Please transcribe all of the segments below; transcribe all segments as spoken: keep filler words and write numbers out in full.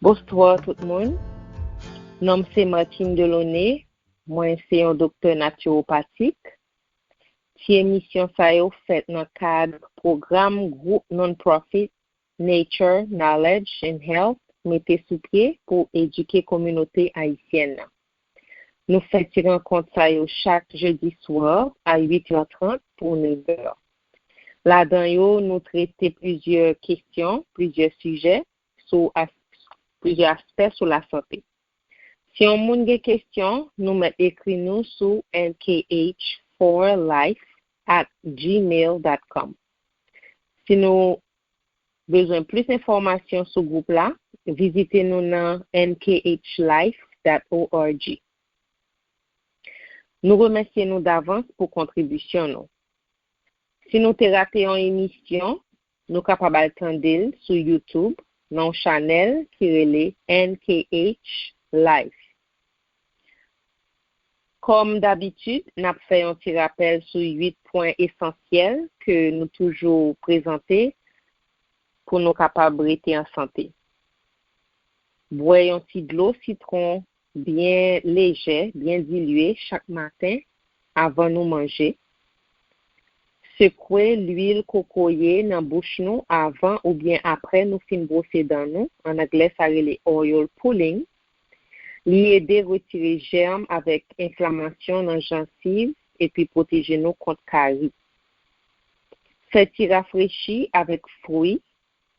Bonswa tout moun. Non m se Martine Delaunay. Mwen se yon doktè natiwopatik. Ti emisyon sa yo fèt nan kad pwogram gwoup non-profit Nature, Knowledge and Health mete sou pye pou edike kominote ayisyèn nan. Nou fè ti rankont sa yo chak jedi swa a uit è trant pou nèf è. Ladan yo, nou trete plizyè kesyon, plizyè sijè sou as, plizyè aspè sou lasante. Si yon moun gen kesyon, nou mèt ekri nou sou N K H four life at gmail dot com. Si nou bezwen plis enfòmasyon sou gwoup la, vizite nou nan N K H life dot org. Nou remèsye nou davans pou kontribisyon nou. Si nou te rate yon emisyon, nou kapab al tande l sou YouTube nan yon chanèl ki rele N K H Life. Kòm dabitid, n ap fè yon ti rapèl sou uit pwen esansyèl ke nou toujou prezante pou nou kapab rete an sante. Bwè yon ti dlo sitwon byen lejè, byen dilye chak maten avan nou manje. Sekwe lwil kokoye nan bouch nou avan oubyen apre nou fin bwose dan nou, an anglè sa rele oil pulling. Li ede retire jèm avèk enflamasyon nan jansiv epi pwoteje nou kont kari. Fè ti rafrechi avèk fwi,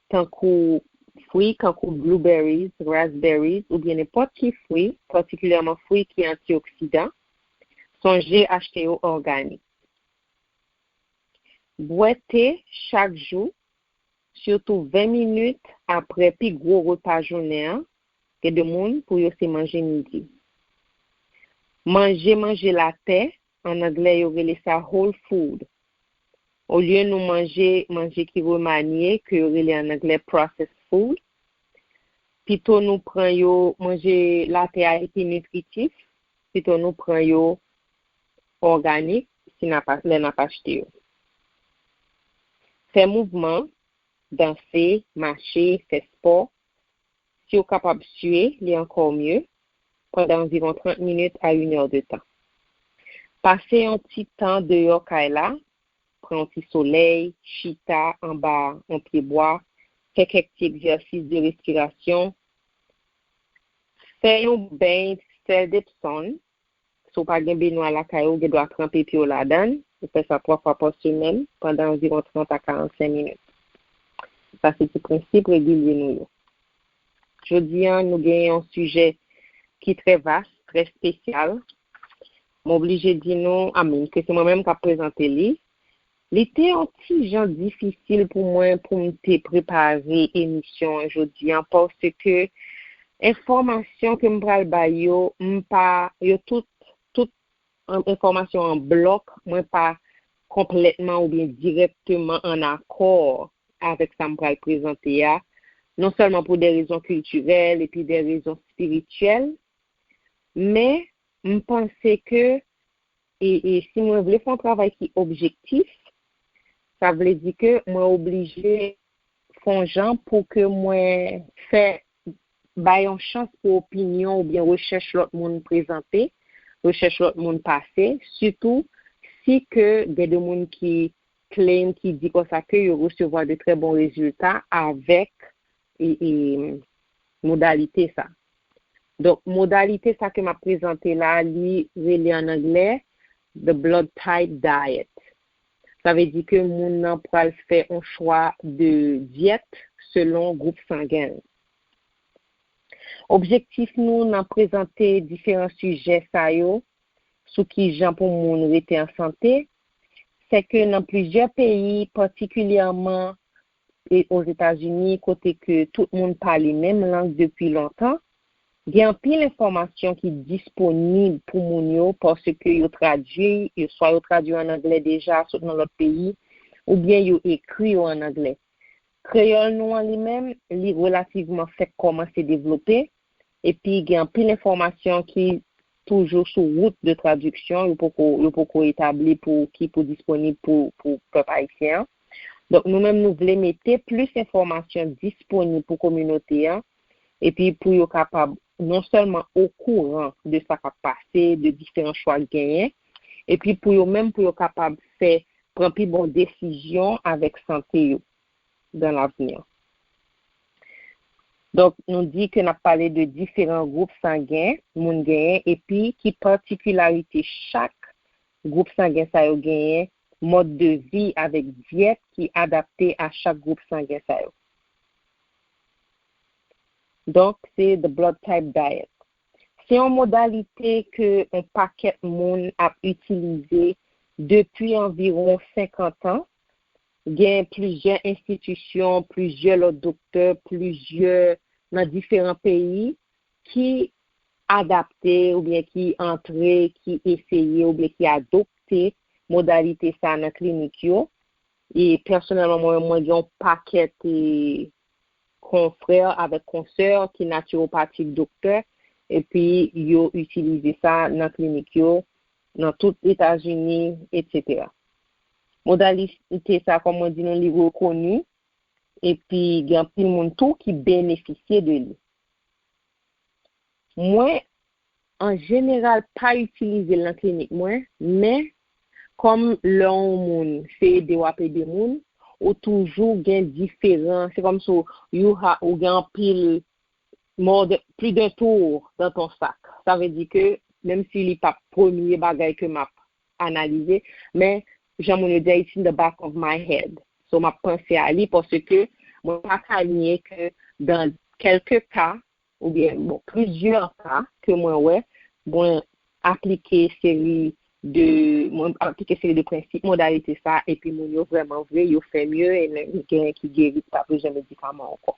tankou fwi kankou blueberries, raspberries oubyen nenpòt ki fwi, patikilyèman fwi ki antioksidan. Sonje achte yo òganik. Bwè te chak jou, sitou ven minit apre pi gwo repa jounen an, gen de moun pou yo se manje midi. Manje manje latè, an anglè yo rele sa whole food. Olye nou manje manje ki remanye, ke yo rele an anglè processed food, pito nou pran yo, manje latè a epi nitritif, pito nou pran yo òganik si n ap, lè n ap achte yo. Fè mouvman, danse, mache, fè spò. Si w kapab sye, li ankò mye, pandan anviwon trant minit a inè de tan. Pase yon ti tan deyò kay la, pran yon ti solèy, chita anba yon pyebwa, fè kèk ti egzèsis de respirasyon, fè yon beny sèl Depsòm. Si w pa gen benwa lakay ou, ou gen dwa tranpe pye w ladan l. Ou fè sa twa fwa pa semèn pandan anviwon trant a karannsenk minit. Sa se ti prensip regilye nou yo. Jodi a, nou gen yon sijè ki trè vas, trè espesyal. M oblije di nou, I mean, ke se mwen menm k ap prezante li. Li te yon ti jan difisil pou mwen pou m te prepare emisyon an jodi a, paske enfòmasyon ke m pral bay yo, m pa, yo tout, tout an, enfòmasyon an blòk, mwen pa konplètman oubyen dirèkteman an akò avèk sa m pral prezante a, non sèlman pou de rezon kiltirèl epi de rezon espirityèl, men m panse ke, e, e si mwen vle fè yon travay ki objektif, sa vle di ke mwen oblije fè yon jan pou ke mwen fè, bay yon chans pou opinyon oubyen rechèch lòt moun prezante, rechèch lòt moun pase, sitou si ke gen de moun ki claim, ki di konsa ke yo resevwa de trè bon rezilta avèk, e, e, modalite sa. Donk, modalite sa ke m ap prezante la, li rele an anglè the blood type diet. Sa vle di ke moun nan pral fè yon chwa de dyèt selon gwoup sangen l. Objektif nou nan prezante diferan sijè sa yo sou kijan pou moun rete an sante, se ke nan plizyè peyi, patikilyèman e Ozetazini, kote ke tout moun pale menm lang depi lontan, gen anpil enfòmasyon ki disponib pou moun yo, paske yo tradui, yo, swa yo tradui an anglè deja, sot nan lòt peyi, oubyen yo ekri yo an anglè. Kreyòl nou an li menm, li relativman fèk kòmanse devlope, epi gen anpil enfòmasyon ki toujou sou wout de tradiksyon, yo poko, yo poko etabli pou ki pou disponib pou, pou pèp ayisyen an. Donk, nou menm, nou vle mete plis enfòmasyon disponib pou kominote an, epi pou yo kapab non sèlman okouran de sa k ap pase, de diferan chwa k genyen, epi pou yo menm, pou yo kapab fè, pran pi bon desizyon avèk sante yo dans l'avenir. Donk, nou di ke n ap pale de diferan gwoup sangen moun genyen, epi ki patikilarite chak gwoup sangen sa yo genyen, mòd de vi avèk dyèt ki adapte a chak gwoup sangen sa yo. Donk, se the blood type diet. Se yon modalite ke yon pakèt moun ap itilize depi anviwon senkant an. Gen plizyè enstitisyon, plizyè lòt doktè, plizyè nan diferan peyi ki adapte oubyen ki antre, ki eseye oubyen ki adopte modalite sa nan klinik yo. E pèsonèlman, mwen, mwen gen yon pakèt e, konfrè avèk konsè ki natiwopatik doktè, epi yo itilize sa nan klinik yo, nan tout Etazini, etsetera. Modalite sa, kòm mwen di nou, li rekoni, epi gen anpil moun tou ki benefisye de li. Mwen, an jeneral, pa itilize l nan klinik mwen, men kòm lè yon moun se ede w ap ede moun, ou toujou gen diferan, se kòmsi w, you ha, ou gen anpil more than, plus d'un tour dans ton sac. Sa vle di ke, menm si li pa premye bagay ke m ap analize, men jan moun yo di, it's in the back of my head. So, m ap panse a li paske mwen pa ka nye ke dans quelques cas, oubyen, bon, plizyè ka ke mwen wè, mwen aplike seri de, mwen aplike seri de prensip, modalite sa, epi moun yo vrèman vre, yo fè mye, e men gen ki geri, ki pa bezwen medikaman ankò.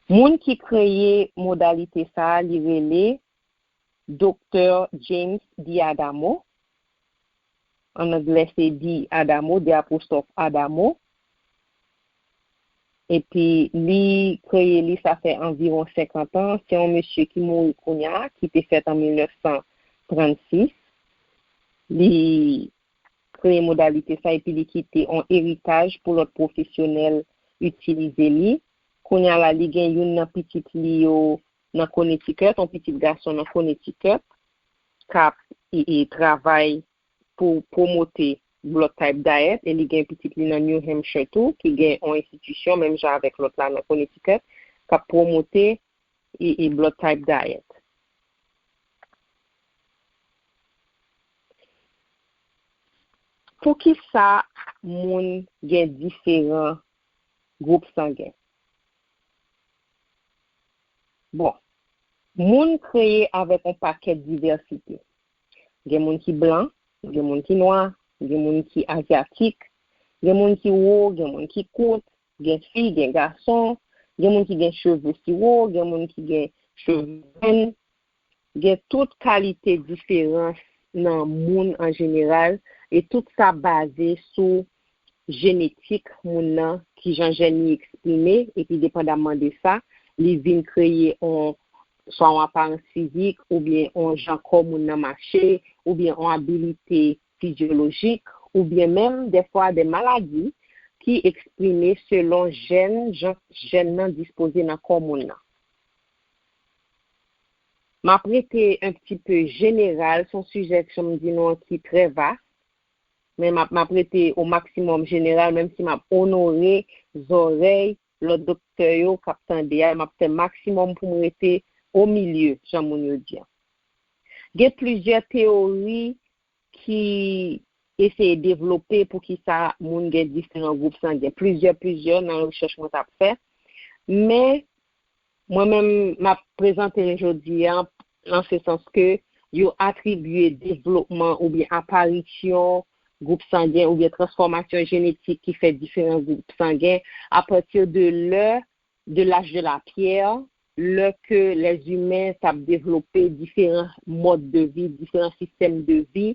Moun ki kreye modalite sa, li rele Doktè James D'Adamo. An anglè, se D'Adamo, D apostwòf Adamo. Epi, li kreye li, sa fè anviwon senkant an. Se yon mesye ki mouri kounye a, ki te fèt an mil nèf san trannsis. Li kreye modalite sa, epi li kite yon eritaj pou lòt pwofesyonèl itilize li. Kounye a la, li gen youn nan pitit li yo nan Connecticut, yon pitit gason nan Connecticut, k ap e, e, travay pou pwomote blood type diet, e li gen pitit li nan New Hampshire tou, ki gen yon enstitisyon, menm jan avèk lòt la nan Connecticut, k ap pwomote e, e blood type diet. Poukisa moun gen diferan gwoup sangen? Bon, moun kreye avèk yon pakèt divèsite. Gen moun ki blan, gen moun ki nwa, gen moun ki azyatik, gen moun ki wo, gen moun ki kout, gen fi, gen gason, gen moun ki gen cheve siwo, gen moun ki gen cheve grenn. Gen tout kalite diferans nan moun an jeneral, e tout sa baze sou jenetik moun nan, kijan jèn li eksprime, epi depandamman de sa, li vin kreye on, swa yon aparans fizik, oubyen on jan kò moun nan mache, oubyen on abilite fizyolojik, oubyen menm dèfwa de maladi ki eksprime selon jèn, jan jèn nan dispoze nan kò moun nan. M ap rete un petit peu général, se yon sijè, jan m di nou an, ki trè vas, men m ap, m ap rete o maksimòm jeneral, menm si m ap onore zòrèy lòt doktè yo k ap tande a, m ap fè maksimòm pou m rete o milye, jan moun yo di an. Gen plizyè teyori ki eseye devlope poukisa moun gen diferan gwoup sangen. Plizyè, plizyè nan rechèch mwen t ap fè. Men, mwen menm, m ap prezante l jodi a, nan se sans ke yo atribye devlopman oubyen aparisyon gwoup sangen oubyen transfòmasyon jenetik ki fè diferan gwoup sangen apati de lè de l'âge de la pierre, lè ke lèzimen t ap devlope diferan mòd de vi, diferan sistèm de vi.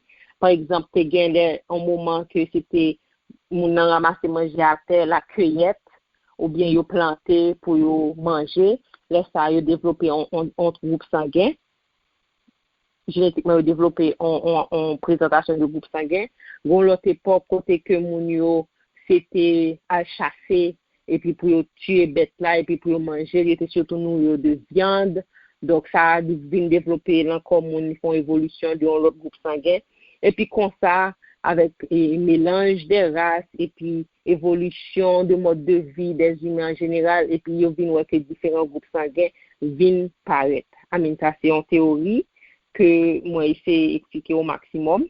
Pa egzanp, te gen lè, yon moman ke se te moun nan ranmase manje atè, lakeyèt, oubyen yo plante pou yo manje. Lè sa a, yo devlope yon, yon, yon gwoup sangen. Jenetikman, yo devlope yon, yon, yon prezantasyon de gwoup sangen. Gen lòt epòk kote ke moun yo se te al chase epi pou yo tiye bèt la, epi pou yo manje l, yo te sitou nouri yo de vyann. Donk, sa a vin devlope nan kò moun, li fè yon evolisyon de yon lòt gwoup sangen. Epi konsa, avèk e, melanj de ras, epi evolisyon de mòd de vi dèzimen an jeneral, epi yo vin wè ke diferan gwoup sangen vin parèt. I mean, sa se yon teyori ke mwen eseye eksplike o maksimòm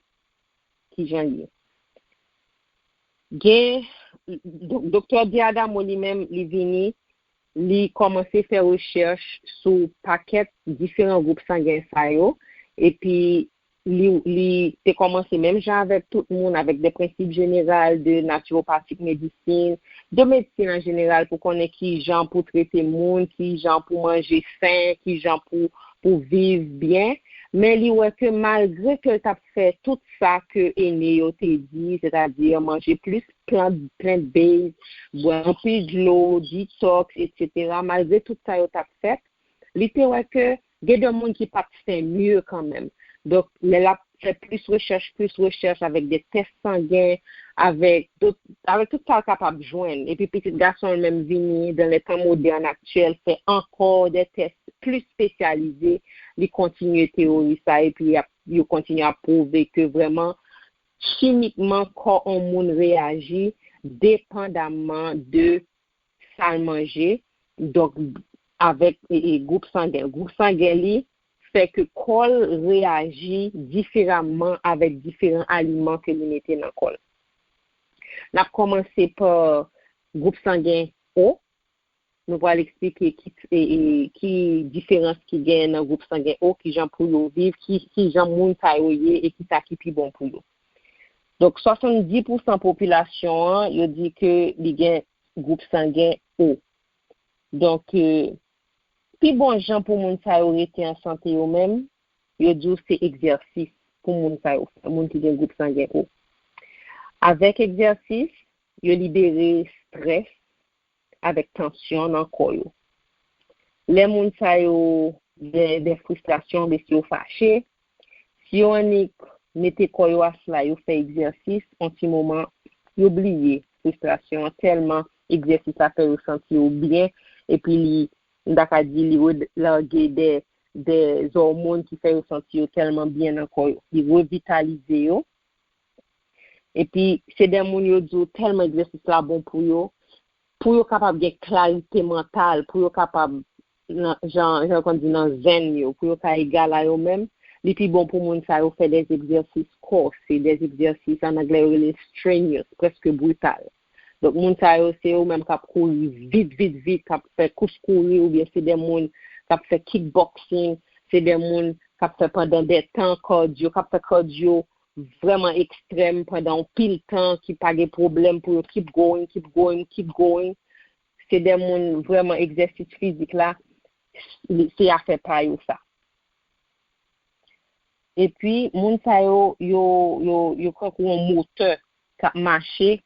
kijan l ye. Gen, donk, Doktè Diadamo li menm, li vini, li kòmanse fè rechèch sou pakèt diferan gwoup sangen sa yo, epi li, li te kòmanse menm jan avèk tout moun, avèk de prensip jeneral de naturopathic medicine, de medsin an jeneral pou konnen ki jan pou trete moun, ki jan pou manje sen, ki jan pou, pou viv byen. Men li wè ke malgre ke l t ap fè tout sa ke ene yo te di, sètadi manje plis plant, plant based, bwè anpil dlo, detox, etsetera, malgre tout sa yo t ap fèt, li te wè ke gen de moun ki pa t fè mye kanmenm. Donk, lè l ap fè plis rechèch, plis rechèch avèk de tès sangen, avèk tout, avèk tout sa l kapab jwenn. Epi pitit gason l menm vini, dan le tan modèn aktyèl, fè ankò de tès plis espesyalize, li kontinye teyori sa, epi y ap, yo kontinye ap pwouve ke vrèman, chimikman, kò yon moun reyaji depandamman de sa l manje, donk, avèk e, e, gwoup sangen. Gwoup sangen li fè ke kò l reyaji diferaman avèk diferan aliman ke li mete nan kò l. N ap kòmanse pa gwoup sangen O. Nou pral eksplike ki, e, e, ki diferans ki gen nan gwoup sangen O, ki jan pou yo viv, ki, ki jan moun sa yo ye e ki sa ki pi bon pou yo. Donk, swasanndis pousan popilasyon an, yo di ke li gen gwoup sangen O. Donk, e, pi bon jan pou moun sa yo rete an sante yo menm, yo di w se egzèsis pou moun sa yo fè, moun ki gen gwoup sangen O. Avèk egzèsis, yo libere estrès avèk tansyon nan kò yo. Lè moun sa yo gen de fristrasyon, oubyen si yo fache, si yo annik mete kò yo asla, yo fè egzèsis, yon ti moman, yo bliye fristrasyon an, tèlman egzèsis la fè yo santi yo byen, epi li, m ta ka di, li relage de, de òmòn ki fè yo santi yo tèlman byen nan kò yo. Li revitalize yo. Epi, se de moun yo di w tèlman egzèsis la bon pou yo, pou yo kapab gen klarite mantal, pou yo kapab, nan, jan, jan konn di, nan zen yo, pou yo ka egal a yo menm, li pi bon pou moun sa yo fè de egzèsis kòse, de egzèsis, an anglè, yo rele strenuous, prèske brital. Donk, moun sa yo, se yo menm k ap kouri vit, vit, vit, k ap fè kous kouri, oubyen se de moun k ap fè kickboxing, se de moun k ap fè pandan de tan kadyo, k ap fè kadyo vrèman ekstrèm pandan yon pil tan, ki pa gen pwoblèm pou yo keep going, keep going, keep going. Se de moun vrèman egzèsis fizik la, li, se afè pa yo sa. Epi, moun sa yo, yo, yo, yo tankou yon motè k ap mache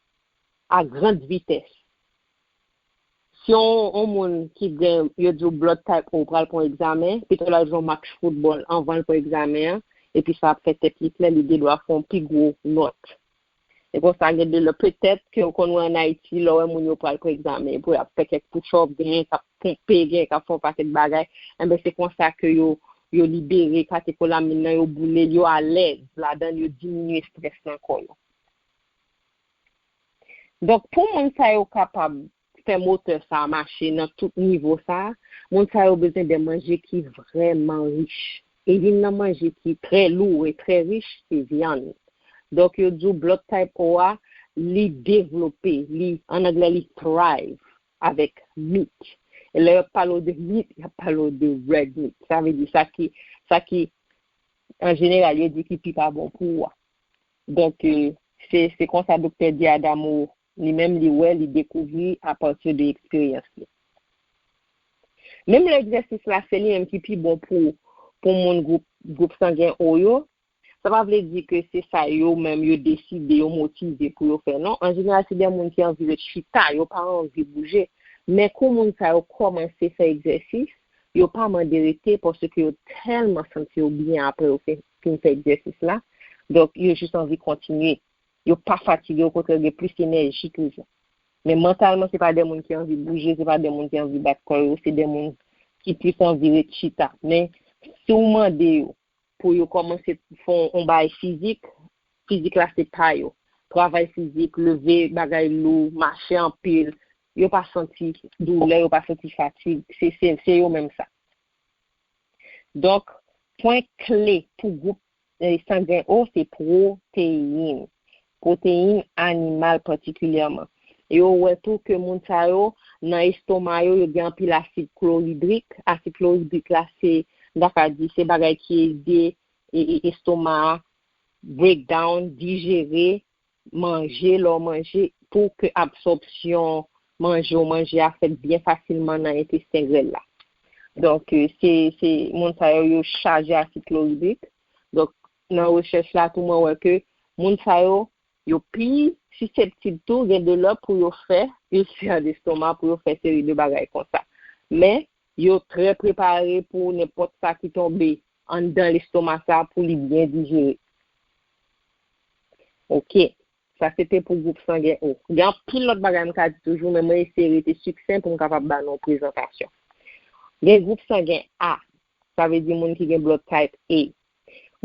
a grand vitès. Si yon, yon moun ki gen, yo di w blood type O pral pran egzamen, pito l al jwe yon match foutbòl anvan l pran egzamen an, epi sa ap fè tèt li plè, li gen dwa fè yon pi gwo nòt. E konsa, gen de lè, petèt ke w konn wè ann Ayiti, lè w wè moun yo pral pran egzamen, pou y ap fè kèk push-up, gen k ap ponpe, gen k ap fè yon pakèt bagay, enben, se konsa ke yo, yo libere katekolamin nan, yo boule l, yo alèz ladan l, yo diminye estrès nan kò yo. Donk, pou moun sa yo kapab fè motè sa a mache nan tout nivo sa a, moun sa yo bezwen de manje ki vrèman rich. E youn nan manje ki trè lou e trè rich, se vyann. Donk, yo di w blood type O a, li devlope, li, an anglè, li thrive avèk meat. E lè y ap pale w de meat, y ap pale w de red meat. Sa vle di sa ki, sa ki, an jeneral, yo di ki pi pa bon pou ou a. Donk, e, se, se konsa Doktè Diadamo, li menm, li wè, li dekouvri apati de eksperyans li. Menm lè egzèsis la, se li menm ki pi bon pou, pou moun gwoup, gwoup sangen O yo, sa pa vle di ke se sa yo menm yo deside, yo motive pou yo fè, non. An jeneral, se de moun ki anvi ret chita, yo pa anvi bouje. Men kou moun sa yo kòmanse fè egzèsis, yo pa mande rete paske yo tèlman santi yo byen apre yo fin, fin fè egzèsis la. Donk, yo jis anvi kontinye. Yo pa fatige, okontrè, yo gen plis enèji toujou. Men mantalman, se pa de moun ki anvi bouje, se pa de moun ki anvi bat kò yo, se de moun ki plis anvi ret chita. Men si w mande yo pou yo kòmanse fè yon bagay fizik, fizik la se pa yo. Travay fizik, leve bagay lou, mache anpil, yo pa santi doulè, yo pa santi fatig. Se, se, se yo menm sa. Donk, pwen kle pou gwoup eh, sangen O se pwoteyin. Pwoteyin animal patikilyèman. E yo wè tou ke moun sa yo, nan estoma yo, yo gen anpil asid kloridrik. Asid kloridrik la, se, m ta ka di, se bagay ki ede e, e, estoma a break down, dijere manje, lè w manje, pou ke absòpsyon manje w manje a fèt byen fasilman nan entesten grèl la. Donk, eh, se, se moun sa yo, yo chaje asid kloridrik. Donk, nan rechèch la tou, mwen wè ke moun sa yo, yo pi siseptib tou, gen de lè pou yo fè ilsè destoma, pou yo fè seri de bagay konsa. Men, yo trè prepare pou nenpòt sa ki tonbe anndan lestoma sa pou li byen dijere. Ok, sa se te pou gwoup sangen O. Gen anpil lòt bagay m ka di toujou, men mwen eseye rete siksen pou m kapab ba nou yon prezantasyon. Gen gwoup sangen A, sa vle di moun ki gen blood type A.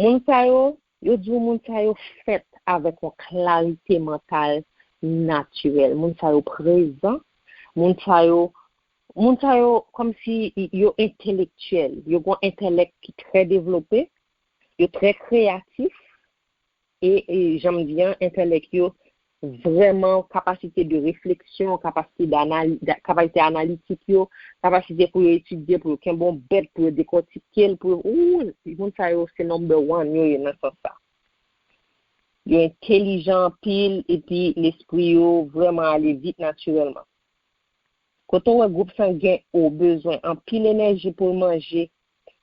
Moun sa yo, yo di w moun sa yo fèt avèk yon klarite mantal natirèl. Moun sa yo prezan, moun sa yo, moun sa yo kòmsi yo entelektyèl, yo gen yon entèlèk ki trè devlope, yo trè kreyatif, e, e jan m di an, entèlèk yo vrèman, kapasite de refleksyon, kapasite, kapasite analitik yo, kapasite pou yo etidye, pou yo kenbe yon bèt, pou yo dekòtike l, pou yo, ou, moun sa yo se number one yo ye nan sans sa. Yo entelijan anpil, epi lespri yo vrèman ale vit natirèlman. Kote w wè gwoup sangen O bezwen anpil enèji pou l manje,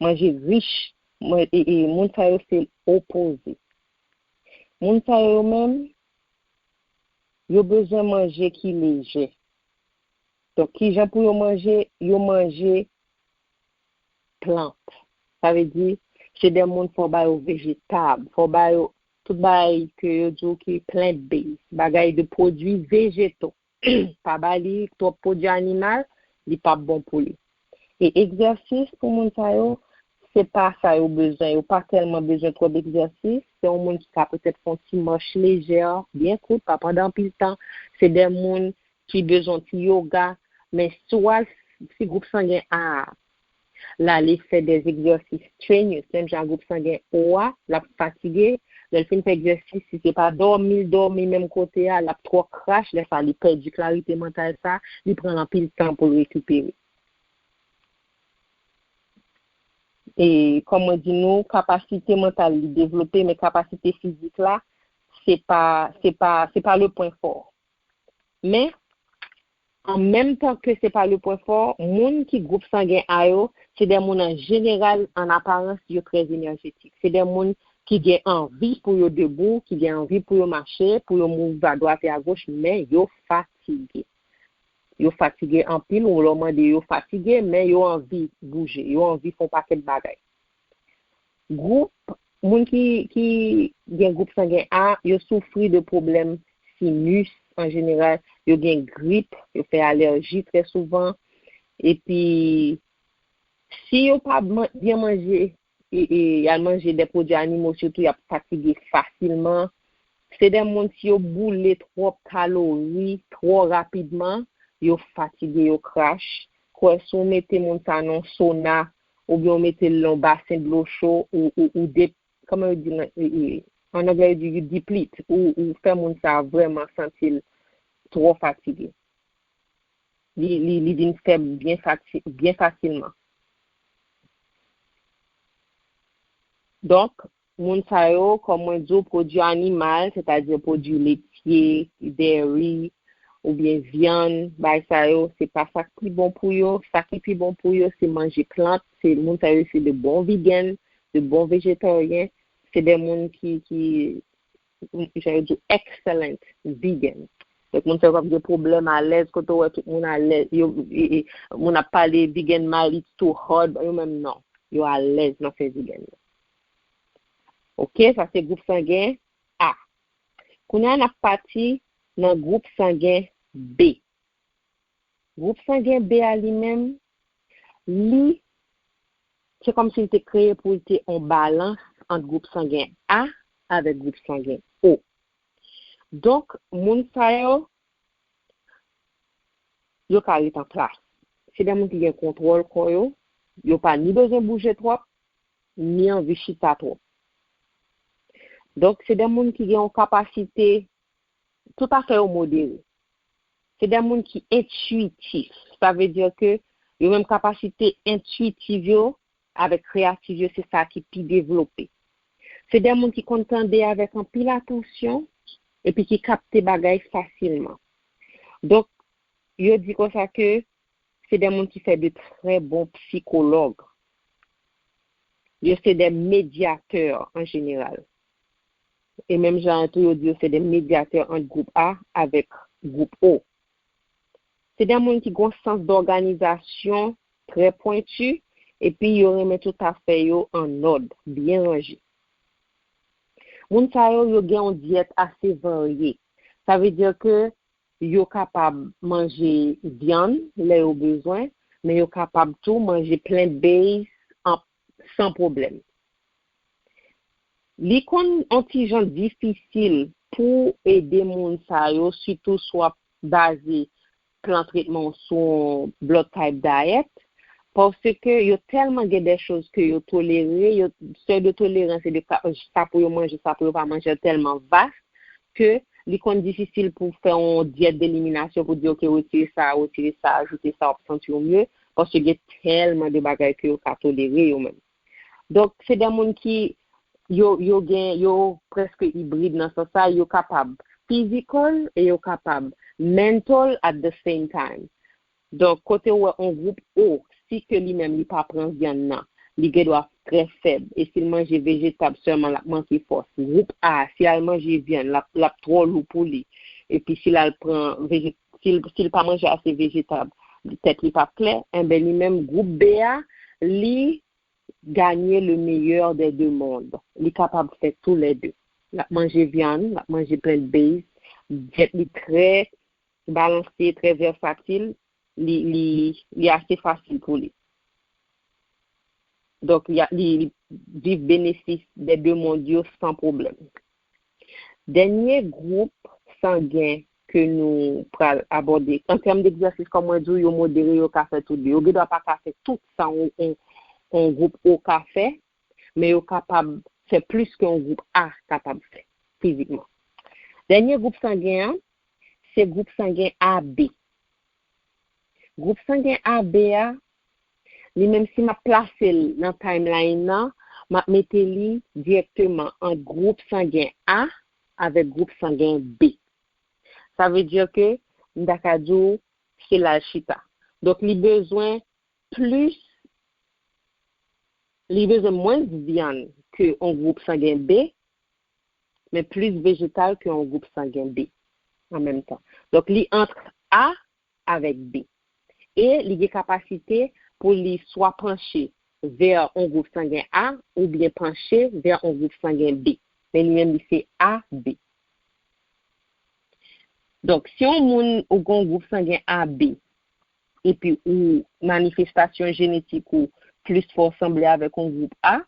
manje rich, e, e, moun sa yo se opoze. Moun sa yo menm, yo bezwen manje ki lejè. Donk, kijan pou yo manje? Yo manje plant. Sa vle di, se de moun fò ba yo vejetab, fò ba yo tout bagay ke yo di w ki plant-based, bagay de pwodui vejeto. Pa ba li twòp pwodui animal, li p ap bon pou li. E egzèsis pou moun sa yo, se pa sa yo bezwen. Yo pa tèlman bezwen twòp egzèsis. Se yon moun ki ka petèt fè yon ti mach lejè, byen kout, pa pandan anpil tan. Se de moun ki bezwen ti yoga. Men si w al, si gwoup sangen A a, l ale fè de egzèsis strenuous, menm jan gwoup sangen O a, l ap fatige. Lè l fin fè egzèsis, si se pa dòmi l dòmi menm kote a, l ap twò krash. Lè sa, li pèdi klarite mantal sa, li pran l anpil tan pou l rekipere. E kòm mwen di nou, kapasite mantal li devlope, men kapasite fizik la, se pa, se pa, se pa le pwen fò. Men, an menm tan ke se pa le pwen fò, moun ki gwoup sangen A yo, se de moun an jeneral, an aparans, yo trè enèjetik. Se de moun ki gen anvi pou yo debou, ki gen anvi pou yo mache, pou yo move adwat e agoch, men yo fatige. Yo fatige anpil, ou lè w mande yo fatige, men yo anvi bouje, yo anvi fè yon pakèt bagay. Gwoup moun ki, ki gen gwoup sangen A, yo soufri de pwoblèm sinis an jeneral, yo gen grip, yo fè alèji trè souvan, epi si yo pa man-, byen manje, e, e, y al manje de pwodui animo, sitou y ap fatige fasilman. Se de moun, si yo boule twòp kalori twò rapidman, yo fatige, yo krash. Kwè si w mete moun sa nan sona, oubyen w mete l nan basen dlo cho, ou, ou, ou de, kòman yo di nan, e, e, an anglè yo di you deplete, ou, ou fè moun sa vrèman santi l twò fatige. Li, li, li vin fèb byen fati-, byen fasilman. Donk, moun sa yo, kòm mwen di w, pwodui animal, sètadi pwodui letye, dairy, oubyen vyann, bagay sa yo, se pa sa k pi bon pou yo. Sa ki pi bon pou yo, se manje plant. Se moun sa yo, se de bon vegan, de bon vejetaryen. Se de moun ki, ki, jan yo di, excellent vegan. Donk, moun sa yo p ap gen pwoblèm, alèz, kote w wè tout moun alèz, yo, e, e, moun ap pale vegan mal, it's too hard, yo menm non. Yo alèz nan fè vegan nan. Ok, sa se gwoup sangen A. Kounye a, n ap pati nan gwoup sangen B. Gwoup sangen B a li menm, li, se kòmsi l te kreye pou l te yon balans ant gwoup sangen A avèk gwoup sangen O. Donk, moun sa yo, yo ka ret an plas. Se de moun ki gen kontwòl kò yo, yo pa ni bezwen bouje twòp, ni anvi chita twòp. Donk, se de moun ki gen yon kapasite, tout afè yo modere. Se de moun ki entwitif. Sa vle di ke yo menm kapasite entwitif yo avèk kreyatif yo, se sa ki pi devlope. Se de moun ki konn tande avèk anpil atansyon epi ki kapte bagay fasilman. Donk, yo di konsa ke se de moun ki fè de trè bon psikològ. Yo se de medyatè an jeneral. E menm jan an tou, yo di yo se de medyatè ant gwoup A avèk gwoup O. Se de moun ki gen yon sans dòganizasyon trè pwenti, epi yo renmen tout afè yo an nòd, byen ranje. Moun sa yo, yo gen yon dyèt ase varye. Sa vle di ke yo kapab manje vyann lè yo bezwen, men yo kapab tou manje plant-based an, san pwoblèm. Li konn yon ti jan difisil pou ede moun sa yo, sitou si w ap baze plan tretman w sou yon blood type diet, paske yo tèlman gen de choz ke yo tolere, yo, sèy de tolerans e de ka, sa pou yo manje, sa pou yo pa manje tèlman vas, ke li konn difisil pou fè yon dyèt deliminasyon pou di, oke, retire sa, retire sa, ajoute sa, w ap santi w mye, paske gen tèlman de bagay ke yo ka tolere yo menm. Donk, se de moun ki, yo, yo gen, yo prèske ibrid nan sans sa, yo kapab physical e yo kapab mental at the same time. Donk, kote w wè yon gwoup O, si ke li menm li pa pran vyann nan, li gen dwa trè fèb. E si l manje vejetab sèlman, l ap manke fòs. Gwoup A, si l al manje vyann, l ap, l ap twò lou pou li. Epi si l al pran veje-, si l, si l pa manje ase vejetab, tèt li p ap klè. Enben, li menm, gwoup B a, li gagner le meilleur des deux mondes. Li kapab fè tou lè de. L ap manje vyann, l ap manje plant-based, dyèt li trè balanse, trè vèsatil, li, li, li ase fasil pou li. Donk, li, li, li viv benefis de de mond yo san pwoblèm. Dènye gwoup sangen ke nou pral abòde, an tèm degzèsis, kòm mwen di w, yo modere, yo ka fè tou de. Yo gen dwa pa ka fè tout sa yon, yon, yon gwoup O ka fè, men yo kapab fè plis ke yon gwoup A kapab fè fizikman. Dènye gwoup sangen an, se gwoup sangen A B. Gwoup sangen A B a, li menm si m ap plase l nan timeline nan, m ap mete li dirèkteman ant gwoup sangen A avèk gwoup sangen B. Sa vle di ke m ta ka di w se la l chita. Donk, li bezwen plis, li bezwen mwens vyann ke yon gwoup sangen B, men plis vejetal ke yon gwoup sangen B an menm tan. Donk, li ant A avèk B. E li gen kapasite pou li swa panche vè yon gwoup sangen A oubyen panche vè yon gwoup sangen B. Men li menm, li se A B. Donk, si yon moun ou gen yon gwoup sangen A B, epi ou manifestasyon jenetik ou plis fò sanble avèk yon gwoup A,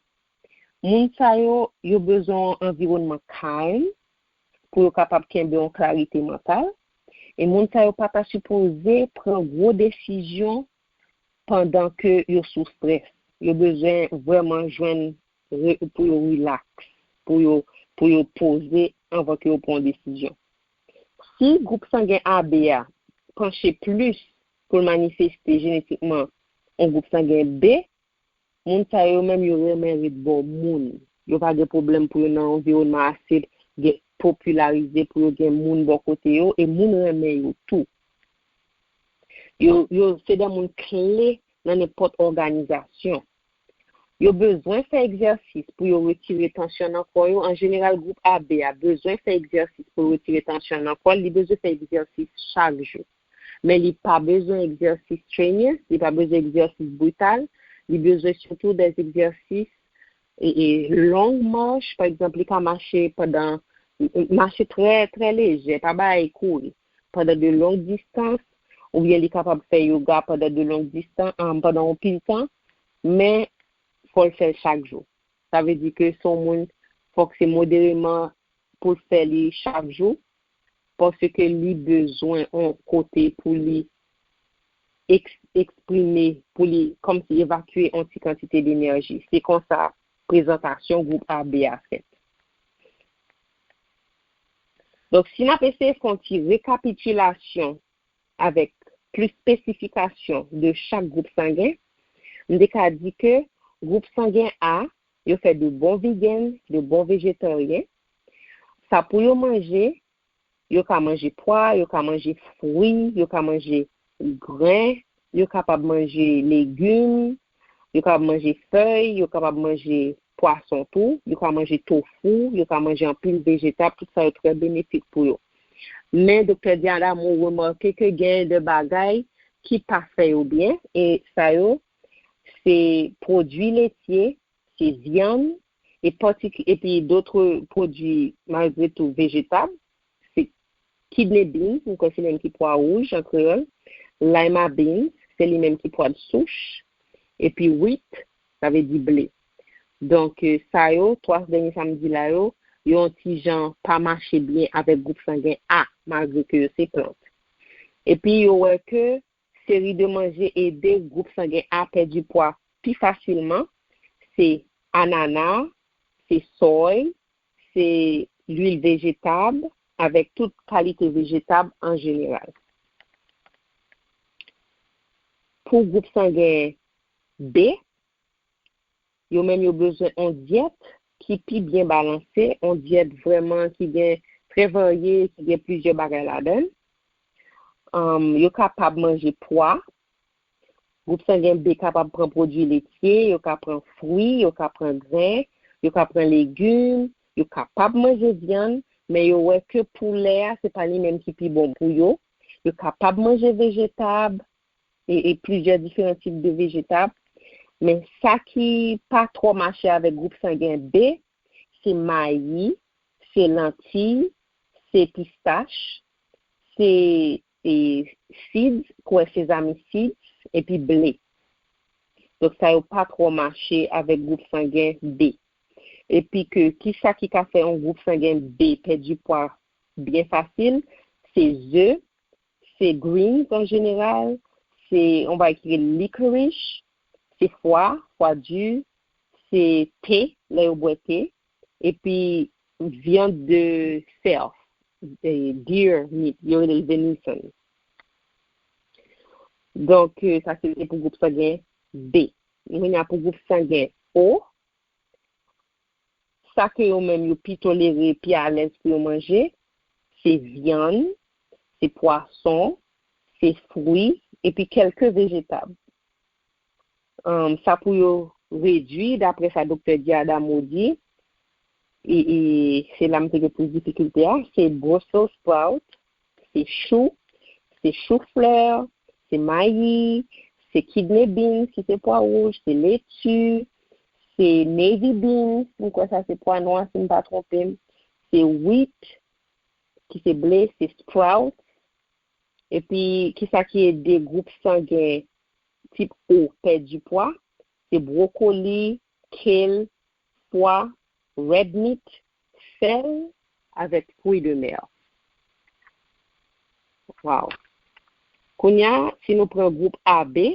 moun sa yo, yo bezwen yon anviwònman kalm pou yo kapab kenbe yon klarite mantal. E moun sa yo pa ta sipoze pran gwo desizyon pandan ke yo sou strès. Yo bezwen vrèman jwenn re-, pou yo rilaks, pou yo, pou yo poze anvan ke yo pran yon desizyon. Si gwoup sangen A B a panche plis pou l manifeste jenetikman yon gwoup sangen B, moun sa yo menm yo renmen ret bò moun. Yo pa gen pwoblèm pou yo nan yon anviwònman ase gen popilarize, pou yo gen moun bò kote yo, e moun renmen yo tou. Yo, yo se de moun kle nan nenpòt òganizasyon. Yo bezwen fè egzèsis pou yo retire tansyon nan kò yo. An jeneral, gwoup A B a bezwen fè egzèsis pou l retire tansyon nan kò l. Li bezwen fè egzèsis chak jou. Men li pa bezwen egzèsis strenuous, li pa bezwen egzèsis brital, li bezwen sitou de egzèsis e, e long mach, pa egzanp, li ka mache pandan, mache trè, trè lejè, pa bay kouri, pandan de long distans, oubyen li kapab fè yoga pandan de long distans, um, pandan yon pil tan, men fò l fè l chak jou. Sa vle di ke se yon moun, fòk se modereman pou l fè li chak jou, paske li bezwen yon kote pou li eks-, eksprime, pou li kòmsi evakye yon ti kantite de enèji. Se konsa prezantasyon gwoup A B a fèt. Donk, si n ap eseye fè yon ti rekapitilasyon avèk plis espesifikasyon de chak gwoup sangen, m te ka di ke gwoup sangen A, yo fè de bon vegan, de bon vejetaryen. Sa pou yo manje, yo ka manje pwa, yo ka manje fwi, yo ka manje gren, yo kapab manje legim, yo kapab manje fèy, yo kapab manje pwason tou, yo ka manje tofu, yo ka manje anpil vejetab, tout sa yo trè benefik pou yo. Men Doktè Diadamo remake ke gen de bagay ki pa fè yo byen, e sa yo, se pwodui letye, se vyann, e patik-, epi dòt pwodui, malgre tou, vejetab, se kidney beans, m kwè se li menm ki pwa wouj an kreyòl, lima beans, se li menm ki pwa de souch, epi wheat, sa vle di ble. Donk, eh, sa yo, twa dènye sa m di la yo, yo yon ti jan pa mache byen avèk gwoup sangen A, malgre ke yo se plant. Epi yo wè ke seri de manje ede gwoup sangen A pèdi pwa pi fasilman, se anana, se soy, se lwil vejetab, avèk tout kalite vejetab an jeneral. Pou gwoup sangen B, yo menm yo bezwen yon dyèt ki pi byen balanse, yon dyèt vrèman ki gen trè varye, ki gen plizyè bagay ladan l. Anm, yo kapab manje pwa. Gwoup sangen B kapab pran pwodui letye, yo ka pran fwi, yo ka pran gren, yo ka pran legim, yo kapab manje vyann, men yo wè ke poulè a, se pa li menm ki pi bon pou yo. Yo kapab manje vejetab, e, e plizyè diferan tip de vejetab. Men sa ki pa twò mache avèk gwoup sangen B, se mayi, se lantiy, se pistach, se, e, seeds, kwè sezami seeds, epi ble. Donk sa yo pa twò mache avèk gwoup sangen B. Epi ke kisa ki ka fè yon gwoup sangen B pèdi pwa byen fasil, se ze, se greens an jeneral, se yon bagay ki rele licorice, se fwa, fwa di, se te, lè yo bwè te, epi vyann de sèl, eh, deer meat, yo rele l venison. Donk, eh, sa se te pou gwoup sangen B. Kounye a pou gwoup sangen O, sa ke yo menm yo pi tolere, pi alèz pou yo manje, se vyann, se pwason, se fwi, epi kèlke vejetab. Anm, sa pou yo redui, daprè sa Doktè Diadamo di, e, e se la m te gen plis difikilte a, se Brussels sprout, se chou, se chouflè, se mayi, se kidney beans, ki se pwa wouj, se leti, se navy beans, m kwè sa se pwa nwa, si m pa twonpe m, se wheat, ki se ble, se sprout, epi kisa ki ede gwoup sangen tip O pèdi pwa, se bwokoli, kale, pwa, red meat, sèl, avèk fruits de mer. Wow. Kounye a, si nou pran gwoup A B,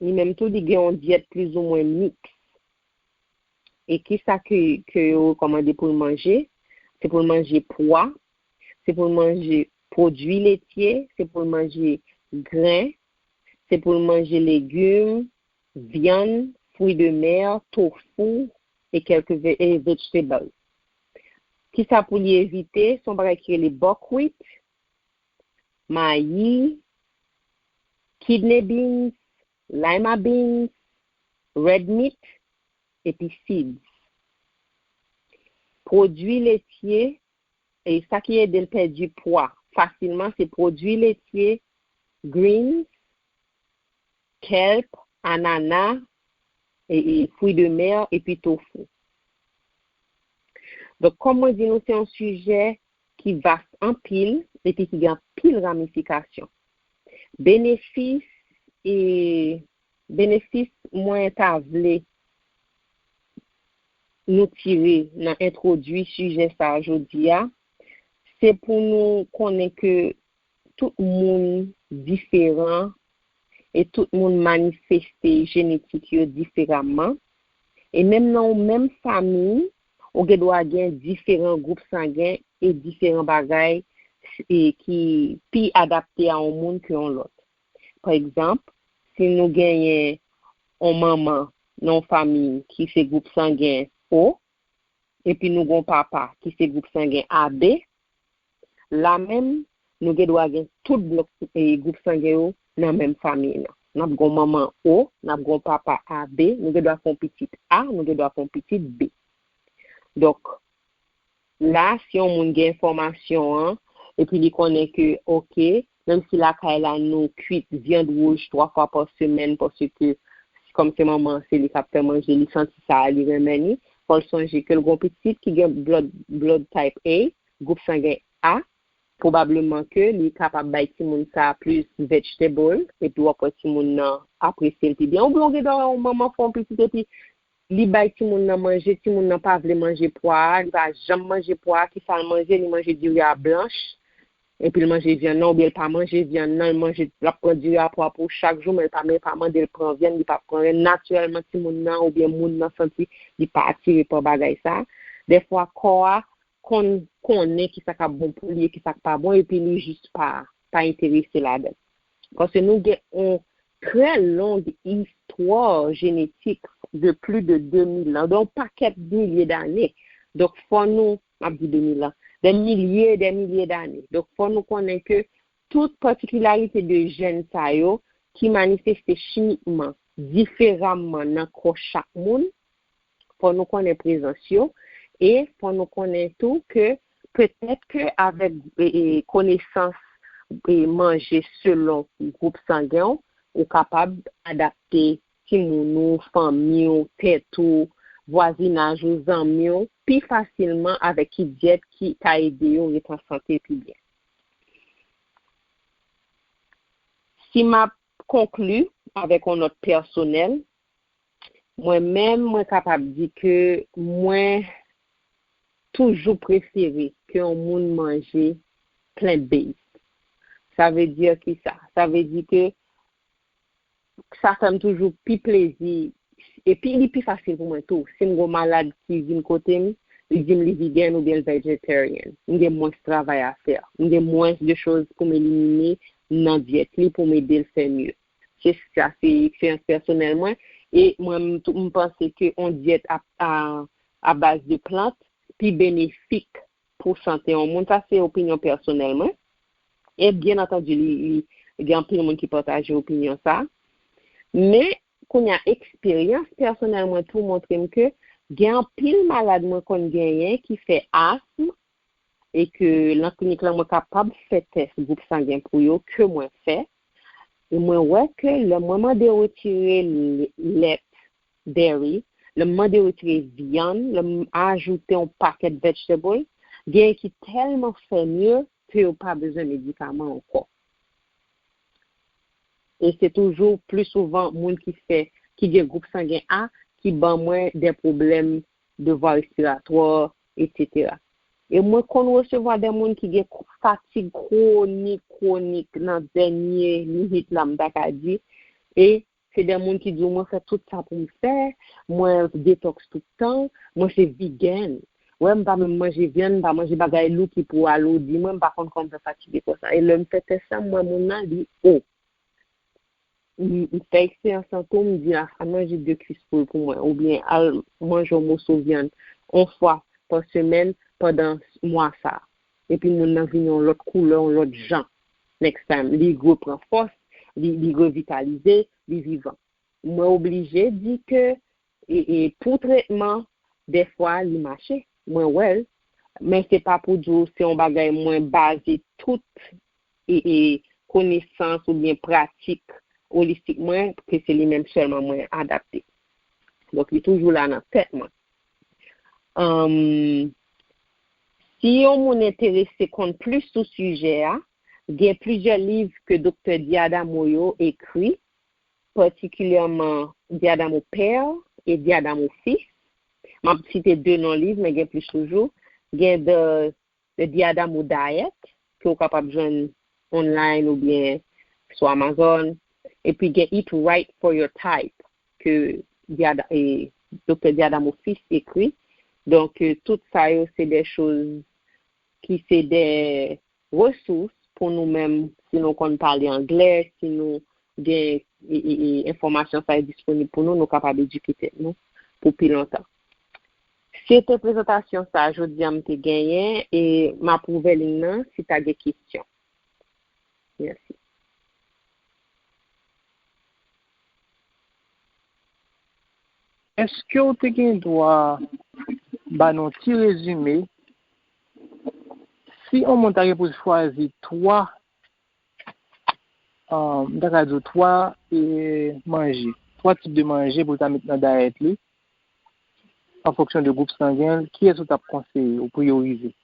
li menm tou, li gen yon dyèt plizoumwen miks. E kisa ke, ke yo rekòmande pou l manje? Se pou l manje pwa, se pou l manje pwodui letye, se pou l manje gren, se pou l manje legim, vyann, fruits de mer, tofu, e kèlke ve-, e vegetable. Kisa pou li evite? Se yon bagay ki rele buckwheat, mayi, kidney beans, lima beans, red meat, epi seeds. Pwodui letye, e sa ki ede l pèdi pwa fasilman, se pwodui letye, greens, kelp, anana, e, e fruits de mer, epi tofu. Donk, kòm mwen di nou, se yon sijè ki vas anpil, epi ki gen anpil ramifikasyon. Benefis, e benefis mwen ta vle nou tire nan entwodui sijè sa a jodi a, se pou nou konnen ke tout moun diferan e tout moun manifeste jenetik yo diferaman. E menm nan yon menm fanmi, ou gen dwa gen diferan gwoup sangen e diferan bagay e ki pi adapte a yon moun ke yon lòt. Pa egzanp, si nou genyen yon manman nan yon fanmi ki se gwoup sangen O, epi nou gen yon papa ki se gwoup sangen A B, la menm, nou gen dwa gen tout blòk e gwoup sangen yo nan menm fanmi nan. N ap gen yon manman O, n ap gen yon papa A B, nou gen dwa fè yon pitit A, nou gen dwa fè yon pitit B. Donk, la, si yon moun gen enfòmasyon an, epi li konnen ke, oke, menm si lakay la nou kuit vyann wouj twa fwa pa semèn, paske kòm se manman an, se li k ap fè manje, li santi sa, li renmen li, fò l sonje ke l gen yon pitit ki gen blood, blood type A, gwoup sangen A, pwobableman ke li kapab bay timoun sa plis vegetable, epi w ap wè timoun nan apresye l pi byen. Oubyen w gen dwa wè yon manman fè yon pitit, epi li bay timoun nan manje, timoun nan pa vle manje pwa a, li pa janm manje pwa a, kisa l manje, li manje diri a blanch, epi l manje vyann nan, oubyen l pa manje vyann nan, l manje, l ap pran diri a pwa pou chak jou, men l pa, men l pa mande l pran vyann, li pa pran vyann. Natirèlman, timoun nan oubyen moun nan santi li pa atire pa bagay sa. Dèfwa, kò a konn, konnen kisa k ap bon pou li e kisa k pa bon, epi li jis pa, pa enterese ladan l. Paske nou gen yon trè long istwa jenetik de plis de de mil an, de yon pakèt milye dane. Donk, fò nou, m ap di de mil an, de milye, de milye dane. Donk, fò nou konnen ke tout patikilarite de jèn sa yo ki manifeste chimikman diferaman nan kò chak moun, fò nou konnen prezans yo, e fò nou konnen tou ke petèt ke avèk e, e, konesans e manje selon gwoup sangen w, ou kapab adapte timoun ou, fanmi w, tèt ou, vwazinaj ou, zanmi w, pi fasilman avèk ki dyèt ki ka ede yo ret an sante pi byen. Si m ap konkli avèk yon nòt pèsonèl, mwen menm, mwen kapab di ke mwen toujou prefere ke yon moun manje plant based. Sa vle di ki sa? Sa vle di ke sa fè m toujou pi plezi, epi li pi fasil pou mwen tou. Si m gen yon malad ki vin kote m, li di m li vegan oubyen l vegetarian, m gen mwens travay a fè. M gen mwens de choz pou m elimine nan dyèt li pou m ede l fè mye. Se sa, se eksperyans pèsonèl mwen. E mwen, m tou, m panse ke yon dyèt a, a, a baz de plant pi benefik pou sante yon moun. Sa se opinyon pèsonèl mwen. E byen antandi, li, li gen anpil moun ki pataje opinyon sa. Men, kounye a, eksperyans pèsonèl mwen tou montre m ke gen anpil malad mwen konn genyen ki fè asm, e ke nan klinik la, mwen kapab fè tès gwoup sangen pou yo ke mwen fè. E mwen wè ke lè mwen mande yo retire l-, lèt, dairy, lè m mande yo retire vyann, lè m ajoute yon pakèt vegetable, genyen ki tèlman fè mye ke yo pa bezwen medikaman ankò. E se toujou pli souvan moun ki fè, ki gen gwoup sangen A, ki ban mwen de pwoblèm de vwa respiratwa, etsetera. E mwen konn resevwa de moun ki gen fatig kwonik, kwonik, nan dènye limit la, m ta ka di. E se de moun ki di w, mwen fè tout sa pou m fè, mwen detox tout tan, mwen se vegan. Wè, m pa menm manje vyann, m pa manje bagay lou ki pou aloudi mwen, m pa konn kòman m fè fatige konsa. E lè m fè tès sa, m wè moun nan, li o. M, m fè eksperyans lan tou, m di a, a manje de kwis poul pou mwen, oubyen al manje yon moso vyann yon fwa pa semèn pandan mwa sa a. Epi moun nan vin yon lòt koulè, yon lòt jan. Next time, li repran fòs, li, li revitalize, li vivan. Mwen oblije di ke, e, e, pou tretman, dèfwa, li mache. Mwen wè l. Men se pa pou di w se yon bagay mwen baze tout, e, e, konesans oubyen pratik olistik mwen, ke se li menm sèlman mwen adapte. Donk, li toujou la nan tèt mwen. Anm, si yon moun enterese konn plis sou sijè a, Gen plizyè liv ke Doktè D'Adamo yo ekri, patikilyèman D'Adamo Père e D'Adamo Fils. M ap site de non liv, men gen plis toujou. Gen The, The D'Adamo Diet, ke w kapab jwenn online oubyen sou Amazon. Epi gen Eat Right for Your Type, ke D'Ada-, e, Doktè D'Adamo Fils ekri. Donk, e, tout sa yo, se de choz ki se de resous pou nou menm, si nou konn pale anglè, si nou gen e, e, e, enfòmasyon sa yo disponib pou nou, nou kapab edike tèt nou pou pi lontan. Se te prezantasyon sa jodi a m te genyen e m ap ouvè liy nan si ta gen kesyon. Mèsi. Èske w te gen dwa ba nou ti rezime si yon moun ta gen pou l chwazi twa, m ta ka di w twa e, manje, twa tip de manje pou l ta met nan dayèt li, an fonksyon de gwoup sangen l, kiyès ou t ap konseye ou priyorize?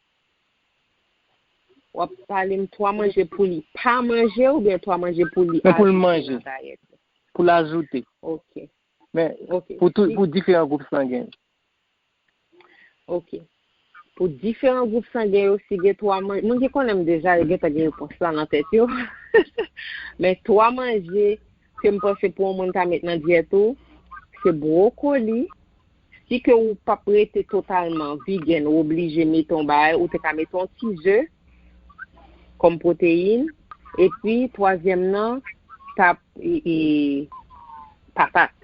W ap pale m twa manje pou li pa manje oubyen twa manje pou li ajoute nan dayèt li? Pou l ajoute. Ok. Men, ok. Pou, tou, pou diferan gwoup sangen. Ok. Pou diferan gwoup sangen yo, si gen twa manje, moun ki konnen m deja, yo gentan gen repons la nan tèt yo. Men twa manje ke m panse pou yon moun ta met nan dyèt ou, se bwokoli, si ke ou p ap rete totalman vegan, ou oblije mete yon bagay, ou te ka mete yon ti ze kòm pwoteyin, epi twazyèm nan, t ap e, e, patat,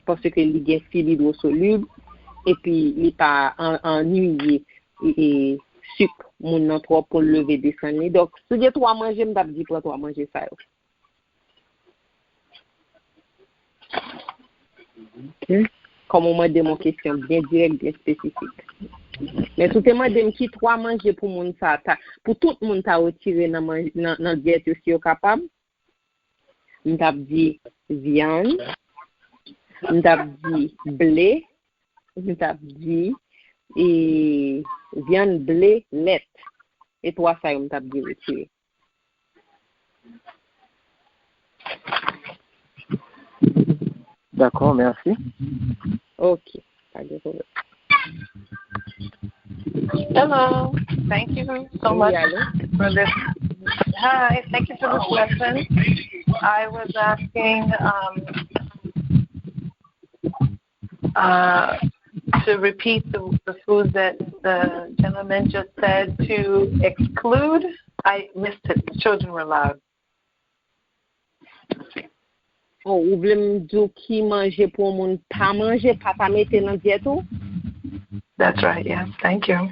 paske li gen fib idwosolib, epi li pa an, anniye e, e, sik moun nan twòp pou l leve desann li. Donk, si gen twa manje, m t ap di pran twa manje sa yo. Kòm ou mande m yon kesyon byen dirèk, byen espesifik. Men si w te mande m ki twa manje pou moun sa ta, pou tout moun ta retire nan, nan, nan dyèt yo si yo kapab, m t ap di vyann, m t ap di ble, m t ap di e, vyann, ble, lèt. E twa sa yo m t ap di retire. Dakò, mèsi. Ok, pa gen pwoblèm. Hello, thank you so much for this. Hi, thank you for this lesson. I was asking um, uh, to repeat the, the foods that the gentleman just said to exclude. I missed it. The children were loud. Oh, ou vle m di w ki manje pou yon moun pa manje, pa ta mete nan dyèt ou? That's right, yes. Thank you.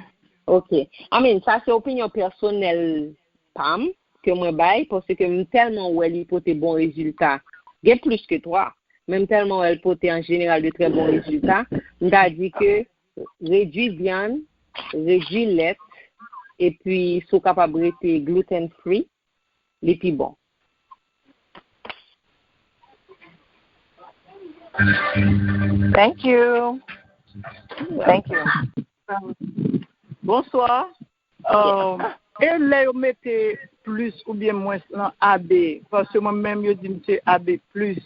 Ok. I mean, sa se opinyon pèsonèl pa m ke mwen bay, paske m tèlman wè li pote bon rezilta. Gen plis ke twa, men m tèlman wè l pote an jeneral de trè bon rezilta. M ta di ke redwi vyann, redwi lèt, epi si w kapab rete gluten free, li pi bon. Thank you. Thank you. Bonsoir. E lè yo mete plis oubyen mwens nan A B? Paske mwen menm yo di m se A B plis.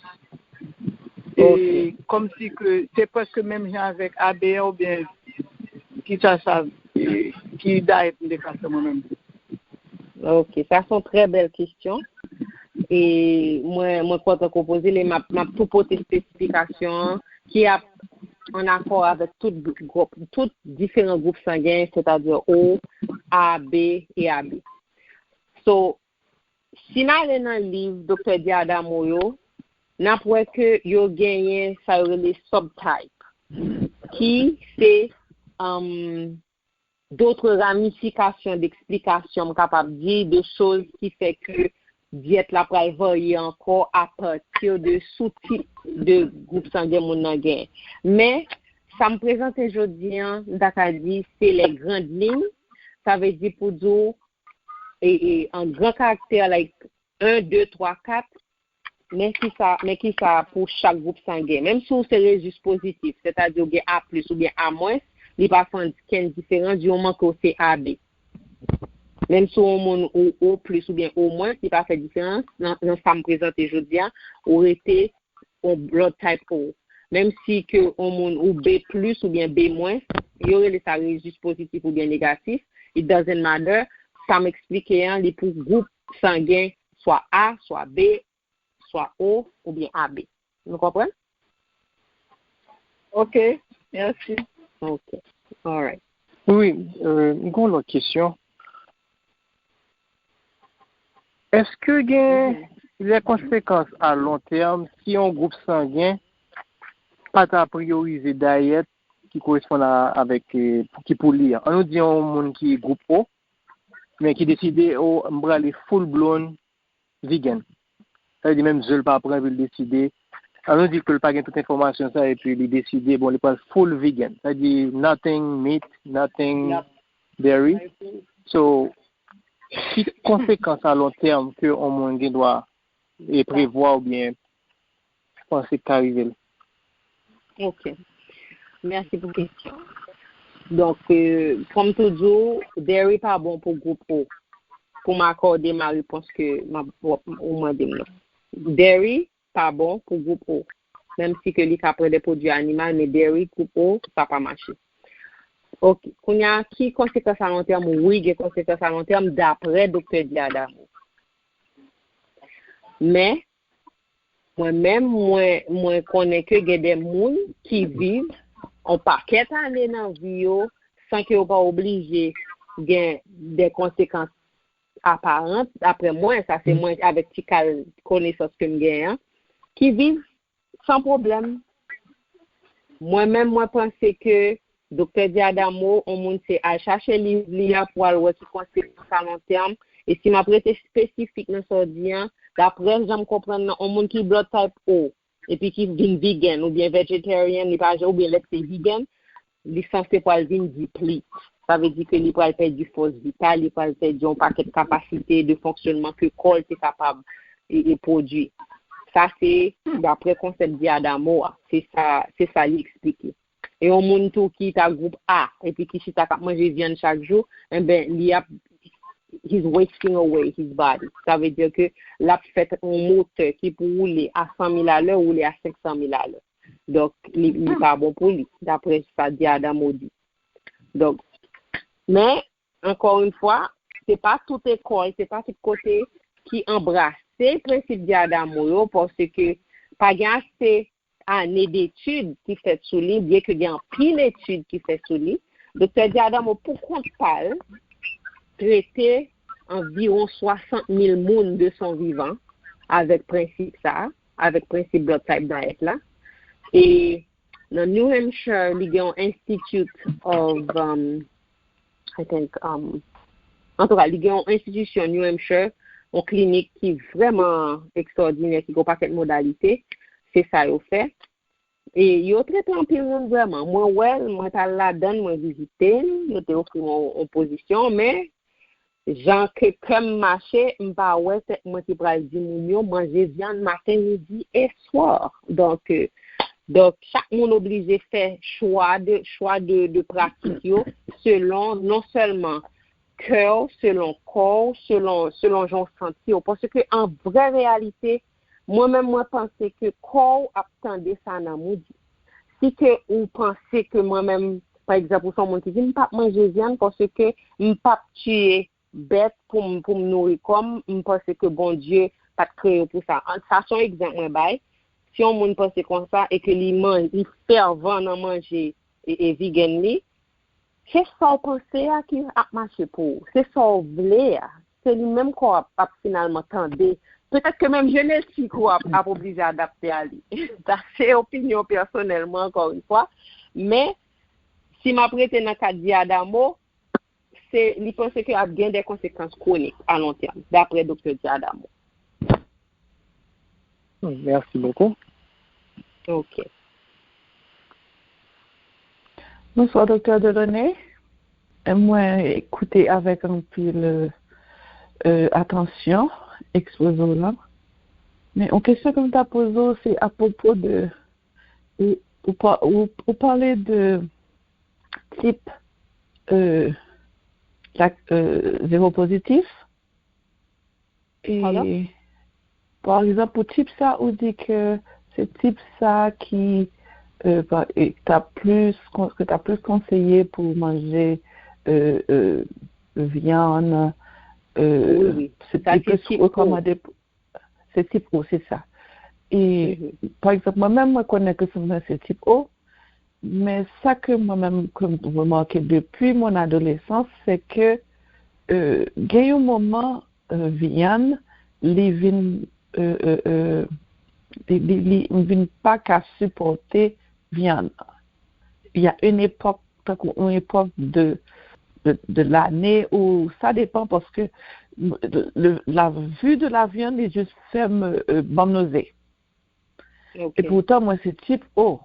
E kòmsi ke se prèske menm jan avèk A B an oubyen kisa sa ki dayèt m te ka fè mwen menm? Ok, sa se yon trè bèl kesyon. E mwen, mwen kontan ke w poze l e m ap, m ap tou pote espesifikasyon an ki ap an akò avèk tout gwoup, tout diferan gwoup sangen, sètadi O, A, B e A B. So, si n ale nan liv Doktè D'Adamo yo, n ap wè ke yo genyen sa yo rele subtype, ki se um, d'autres ramifications d'explication, m kapab di, de choz ki fè ke dyèt la pral varye ankò apati de soutip de gwoup sangen moun nan genyen. Men, sa m prezante jodi a, m ta ka di, se les grandes lignes, sa vle di pou di w, e, e, an gran karaktè, like, en, de, twa, kat, men kisa, men kisa pou chak gwoup sangen. Menm si w se rezus pozitif, sètadi w gen A plis oubyen A mwens, li pa fè okenn diferans, di moman ke w se A B. Menm si yon moun ou O plis oubyen O mwens, li pa fè diferans nan, nan sa m prezante jodi a, ou rete yon blood type O. Menm si ke yon moun ou B plis oubyen B mwens, yo rele sa rejis pozitif oubyen negatif, it doesn't matter. Sa m eksplike an, li pou gwoup sangen swa A, swa B, swa O oubyen A B. Nou konprann? Ok, mèsi. Ok, alright. Wi, euh, m gen yon lòt kesyon. Èske gen de konsekans a lon tèm si yon gwoup sangen pa ta priyorize dayèt ki koresponn a, avèk, eh, ki pou li an? An nou di yon moun ki gwoup O, men ki deside, o, m prale full blown vegan. Sa vle di menm ze l pa pran epi l deside. An nou di ke l pa gen tout enfòmasyon sa epi li deside, bon, li pral full vegan. Sa vle di nothing meat, nothing dairy. So, ki konsekans a lon tèm ke yon moun gen dwa e prevwa oubyen panse k ka rive l? Ok. Mèsi pou kesyon. Donk, euh, kòm tou di w, dairy pa bon pou gwoup O. Pou m akòde ma repons ke m ap, w ap, ou mande m nan. Dairy pa bon pou gwoup O. Menm si ke li ka pran de pwodui animal, men dairy gwoup O, sa pa mache. Ok. Kounye a, ki konsekans a lon tèm? Wi, gen konsekans a lon tèm, daprè Doktè Diadamo. Men, mwen menm, mwen, mwen konnen ke gen de moun ki viv yon pakèt ane nan vi yo san ke yo pa oblije gen de konsekans aparan, daprè mwen, sa se mwen avèk ti kal konesans ke m genyen an, ki viv san pwoblèm. Mwen menm, mwen panse ke Doktè Diadamo, yon moun se al chache liv li a pou al wè ki konsekans a lon tèm. E si m ap rete espesifik nan sa w di an, daprè jan m konprann nan, yon moun ki blood type O, epi ki vin vegan oubyen vegetarian, li pa, oubyen let's say vegan, li sanse pral vin depleted. Sa vle di ke li pral pèdi fòs vital, li pral pèdi yon pakèt kapasite de fonksyonman ke kò l te kapab e, e pwodui. Sa se daprè konsèp Diadamo a. Se sa, se sa li eksplike. E yon moun tou ki ta gwoup A, epi ki chita k ap manje vyann chak jou, enben, li ap, he's wasting away his body. Sa vle di ke l ap fè yon motè ki pou woule a san mil alè, woule a senk san mil alè. Donk, li, li pa bon pou li, daprè sa Diadamo di. Donk, men, ankò yon fwa, se pa tout ekòl, se pa tout kote ki anbrase prensip Diadamo yo, paske pa gen ase ane detid ki fèt sou li, byen ke gen anpil etid ki fèt sou li. Doktè Diadamo, pou kont pa l, trete anviwon swasant mil moun de son vivan avèk prensip sa a, avèk prensip blood type diet la. E nan New Hampshire, li gen yon Institute of, um, I think, um, antouka, li gen yon enstitisyon New Hampshire, yon klinik ki vrèman ekstraòdinè, ki gen yon pakèt modalite. Se sa yo fè. E yo trete anpil moun vrèman. Mwen wè l, mwen t al ladan l, mwen vizite l, yo te ofri mwen yon pozisyon, men jan ke kè m mache, m pa wè tèt mwen ki pral di moun yo manje vyann maten, midi e swa. Donk, euh, donk, chak moun oblije fè chwa de, chwa de, de pratik yo selon non sèlman kè w, selon kò w, selon, selon jan w santi w. Paske an vrè reyalite, mwen menm, mwen panse ke kò w ap tande sa nanm ou di. Si ke ou panse ke mwen menm, pa egzanp, ou se yon moun ki di, "M p ap manje vyann paske m p ap tiye bèt pou m, pou m nouri kò m, m panse ke Bondye pa t kreye w pou sa." An, sa se yon egzanp mwen bay. Si yon moun panse konsa e ke li man-, li fèvan nan manje e, e vegan li, se sa w panse a ki ap mache pou ou. Se sa w vle a. Se li menm kò w ap, ap finalman tande. Petèt ke menm jenetik ou ap, ap oblije adapte a li. Sa se opinyon pèsonèl mwen, ankò yon fwa. Men, si m ap rete nan kad Diadamo, se, li panse ke ap gen de konsekans kwonik a lon tèm, daprè Doktè Diadamo. Merci beaucoup. Ok. Bonswa, Doktè Delaunay. Mwen ekoute avèk anpil, euh, atansyon ekspoze w lan. Men yon kesyon ke m ta poze w, se apwopo de, ou, ou pa-, ou, ou pale de tip, euh, Dak, euh, zewo pozitif. E, pa egzanp, pou tip sa, ou di ke se tip sa ki, euh, pa- e, ta plis kon- ke ta plis konseye pou manje, euh, euh, vyann, euh, Wi, wi. se Sa li se plis tip O. Rekòmande pou- se tip O, se sa. E, Mhm. pa egzanp, mwen menm, mwen konnen ke se mwen se tip O, men sa ke mwen menm, ke m remake depi mon adolesans, se ke, euh, gen yon moman, euh, vyann, li vin, euh, euh, euh, li, li, li vin pa ka sipòte vyann. Il y a une époque, tankou yon epòk de, de, de l'année ou sa depann paske le, la vue de la viande, li jis fè m, euh, ban m noze. Ok. E poutan, mwen se tip O.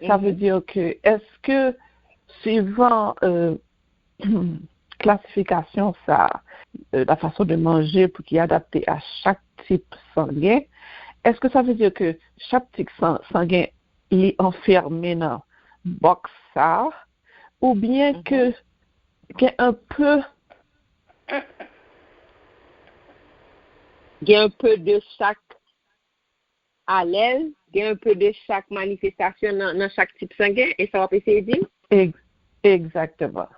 Sa vle Mhm. di ke, èske, suivant, euh, klasifikasyon sa, euh, la façon de manger pou ki adapte a chak tip sangen, èske sa vle di ke chak tip san- sangen li anfèmen nan bòks sa, oubyen ke gen un peu Gen un peu de chak alèl, gen un peu de chak manifestasyon nan, nan chak tip sangen, e sa w ap eseye di m? Ex- Exactement.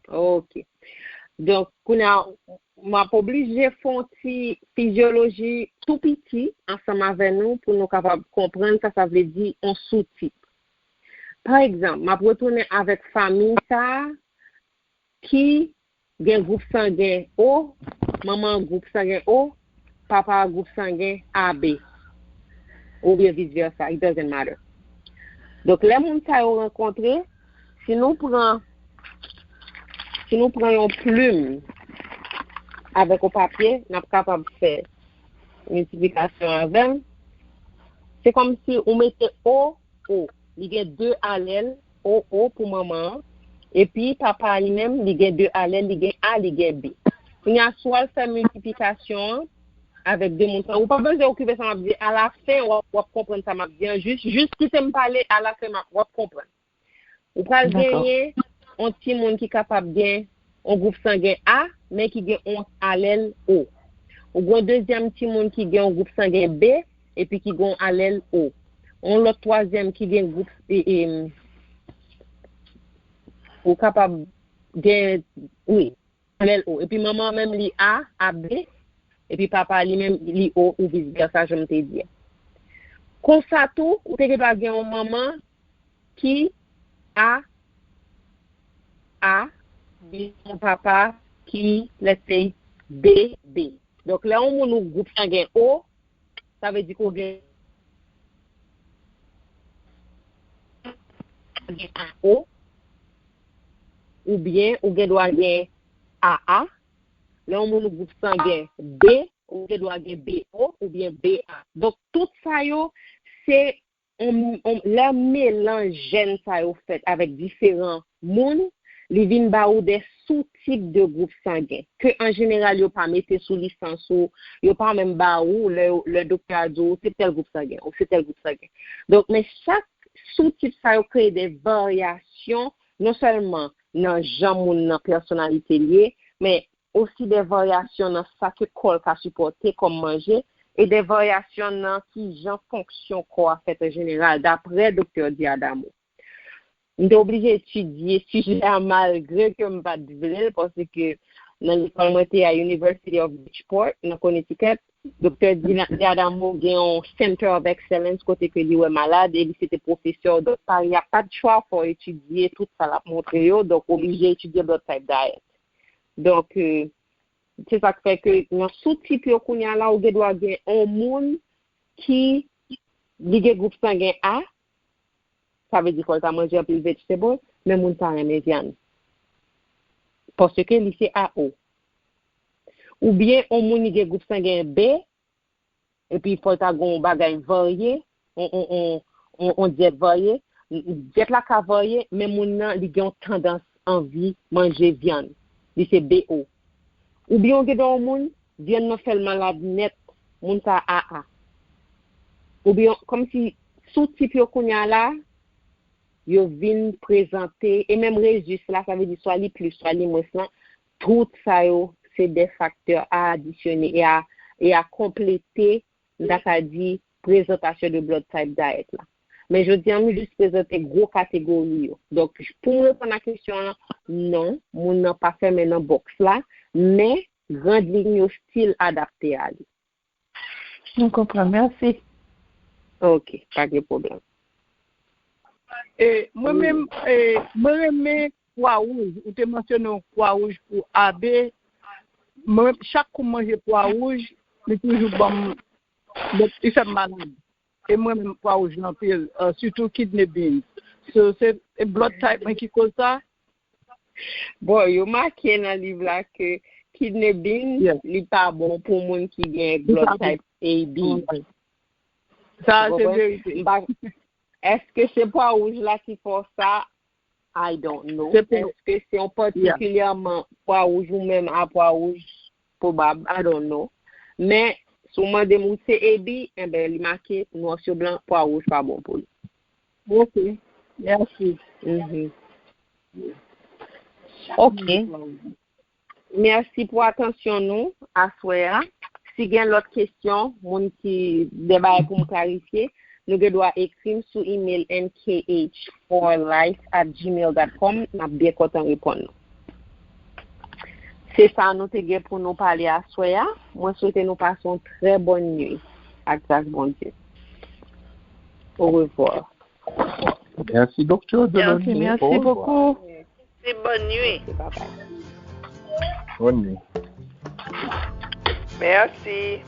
Ok. Donk, kounye a, m ap oblije fè yon ti fizyoloji tou piti ansanm avè nou pou nou kapab konprann sa sa vle di yon soutip. Pa egzanp, m ap retounen avèk fanmi sa a ki gen gwoup sangen O, manman an gwoup sangen O, papa a gwoup sangen A B, oubyen vice versa, it doesn't matter. Donk, lè moun sa yo rankontre, si nou pran, si nou pran yon plim avèk yon papye, n ap kapab fè miltiplikasyon avè l. Se kòmsi ou mete O, O. Li gen de alèl, O, O pou manman an. Epi papa a li menm, li gen de alèl, li gen A, li gen B. Kounye a, si w al fè miltiplikasyon an avèk de moun sa, ou pa bezwen okipe sa m ap di. Alafen, w ap, w ap konprann sa m ap di an. Jis, jis kite m pale, alafen, m ap, w ap konprann. Ou pral Dakò. Genyen yon timoun ki kapab gen yon gwoup sangen A, men ki gen yon alèl O. Ou gen yon dezyèm timoun ki gen yon gwoup sangen B, epi ki gen yon alèl O. Yon lòt twazyèm ki gen gwoup, e, e, ou kapab gen, wi, alèl O. Epi manman an menm li A, A B, epi papa li menm li O, ou vice versa, jan m te di a. Konsa tou, ou te gen dwa gen yon manman ki A, A, epi yon papa ki, let's say, B, B. Donk, lè yon moun ou gwoup sangen O, sa vle di ke w gen, gen A O, oubyen ou gen dwa gen A A. Lè yon moun ou gwoup sangen B, ou gen dwa gen B O oubyen B A. Donk, tout sa yo, se on, on, lè melanj jèn sa yo fèt avèk diferan moun, li vin ba ou de soutip de gwoup sangen, ke an jeneral yo pa mete sou lisans ou, yo pa menm ba ou, lè, lè doktè a di w, ou se tèl gwoup sangen, ou se tèl gwoup sangen. Donk, men chak soutip sa yo kreye de varyasyon, non sèlman nan jan moun nan pèsonalite l ye, men osi de varyasyon nan sa ke kò l ka sipòte kòm manje, e de varyasyon nan kijan fonksyon kò a fèt an jeneral, daprè Doktè Di Adamo. M te oblije etidye sijè a malgre ke m pa t vle l, paske nan lekòl mwen te a University of Bridgeport, nan Connecticut, Doktè Di Adamo gen yon Center of Excellence kote ke li wè malad, e li se te pwofesè, donk pa, y a pa de chwa, fò w etidye tout sa l ap montre yo, donk oblije etidye blood type diet. Donk, euh, se sa k fè ke nan soutip yo kounye a la, ou gen dwa gen yon moun ki li gen gwoup sangen A, sa vle di fò l ta manje anpil vegetable, men moun sa renmen vyann. Paske li se A O. Oubyen yon moun li gen gwoup sangen B, epi fò l ta gen yon bagay varye, yon, yon, yon, yon, yon dyèt varye. Dyèt la ka varye, men moun nan, li gen yon tandans anvi manje vyann. Li se B O. Oubyen w gen dwa yon moun, vyann nan fè l malad nèt, moun sa A A. Oubyen, kòmsi soutip yo kounye a la, yo vin prezante, e menm rezis la, sa vle di swa li plis, swa li mwens lan, tout sa yo, se de faktè a adisyone e a, e a konplete, m ta ka di, prezantasyon de blood type diet la. Men jodi an, m jis prezante gwo kategori yo. Donk, pou m reponn a kesyon an, non, moun nan pa fèmen nan bòks la, men grand ligne yo still adapte a li. Nou konprann, mèsi. Ok, pa gen pwoblèm. E mwen menm, e mwen renmen pwa wouj. Ou te mansyone yon pwa wouj pou A B. Mwen, chak kou m manje pwa wouj, li toujou ban m, li fè m malad. E mwen menm pwa wouj lan anpil, sitou kidney beans. So, se blood type mwen ki koz sa. Bon, yo make nan liv la ke kidney beans, li pa bon pou moun ki gen blood type A B. Sa se verite. Èske se pwa wouj la ki fè w sa? I don't know. Èske se yon patikilyèman pwa wouj ou menm a pwa wouj? Pwobab, I don't know. Men, si w mande m ou se A B, enben, li make nwa sou blan, pwa wouj pa bon pou li. Ok. Mèsi. Mhm. Ok. Mèsi pou atansyon nou aswè a. Si gen lòt kesyon, moun ki gen bagay pou m klarifye, nou gen dwa ekri m sou email N K H four life at gmail dot com. M ap byen kontan reponn nou. Se sa nou te gen pou nou pale aswè a. Mwen swete nou pase yon trè bòn nwi ak gras Bondye. Orevwa. Mèsi, Doktè Delaney. Mèsi bokou. Mèsi, bòn nwi. Bòn nwi. Mèsi.